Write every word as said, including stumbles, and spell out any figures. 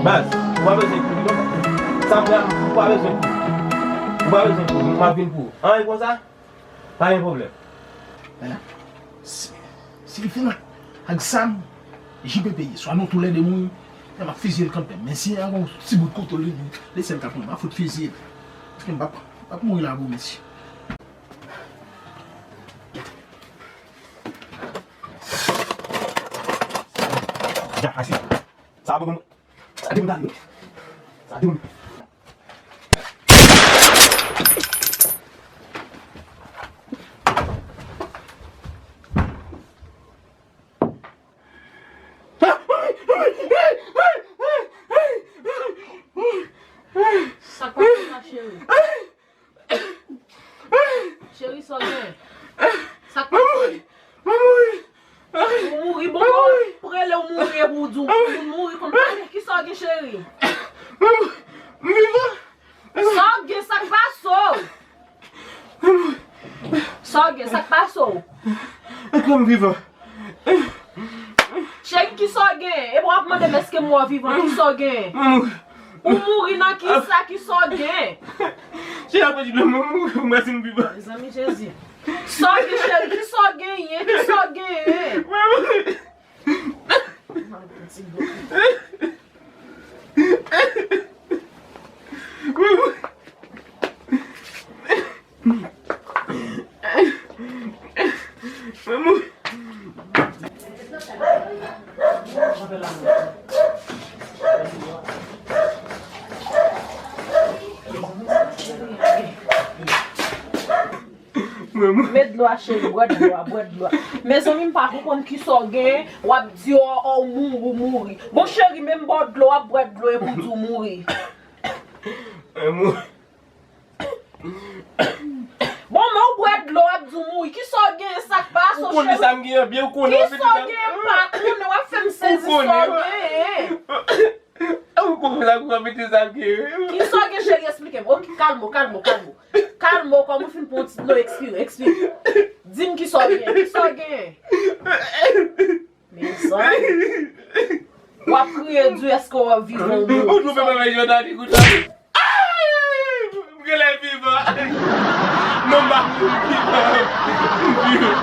Baz, ou pa bezwen kouri non. Sa m pran, ou pa bezwen kouri. Ou pa bezwen kouri, m ap vin pou ou. Anyen konsa? Pa gen pwoblèm. Mèt la, si, si li fin ak zam, J P P ye. Swa nou toulède mouri, men m ap fiziye l kanmenm. Men si an gon ti bout kouto li, li sèl k ap mouri, m ap fout fiziye l. Paske m p ap, m p ap mouri la pou mesye. Ja, asi. Sa bon. Sa di m tande. Sa di m. Sa k pase la, cheri? Cheri, sa w gen? Sa k pase? Mwen mouri. Mwen mouri. Ou mouri, bon, mwen mouri. Pou rele ou mouri epi ou di ou mouri konn pale. Kisa w gen, cheri? Mwen mouri. M vivan. Sa w gen, sa k pase w? Sa w gen, sa k pase w? Mwen vivan. Cheri, kisa w gen? Epi w ap mande m èske m wè w vivan, kisa w gen? Mwen mouri. Ou mouri nan kisa, kisa w gen? Cheri, apre di mwen mouri, mwen si m vivan. Mezanmi, Jezi. Sa w gen, cheri, kisa w genyen, kisa w genyen? Mwen mouri. Mwen mouri. Mwen mouri. Met dlo a, cheri, bwè dlo a, bwè dlo a. Mezanmi, m pa konprann kisa w gen, w ap di, o, o, ou mouri, ou mouri. Bon, cheri, men m ba w dlo, w ap bwè dlo epi w di w mouri. Mwen mouri. Bon, men ou bwè dlo, w ap di w mouri. Kisa w gen, sa k pase w, cheri? Ou konnen sa m gen an byen, ou konnen. Kisa w gen, m pa konnen, w ap fè m sezi, sa w gen. Ou konnen la, ou ap mete sa m gen. Kisa w gen, cheri, eksplike m. Ok, kalme w, kalme w, kalme w. Kalme w, kòm ou fin pran yon ti dlo, ekspire, ekspire. Di m kisa w gen, kisa w gen. Mezanmi. W ap kriye di èske w ap vivan ou mouri. Ou twonpe mwen, Jòdani, kout la. M genlè vivan. Non, m pa vivan. M vivan.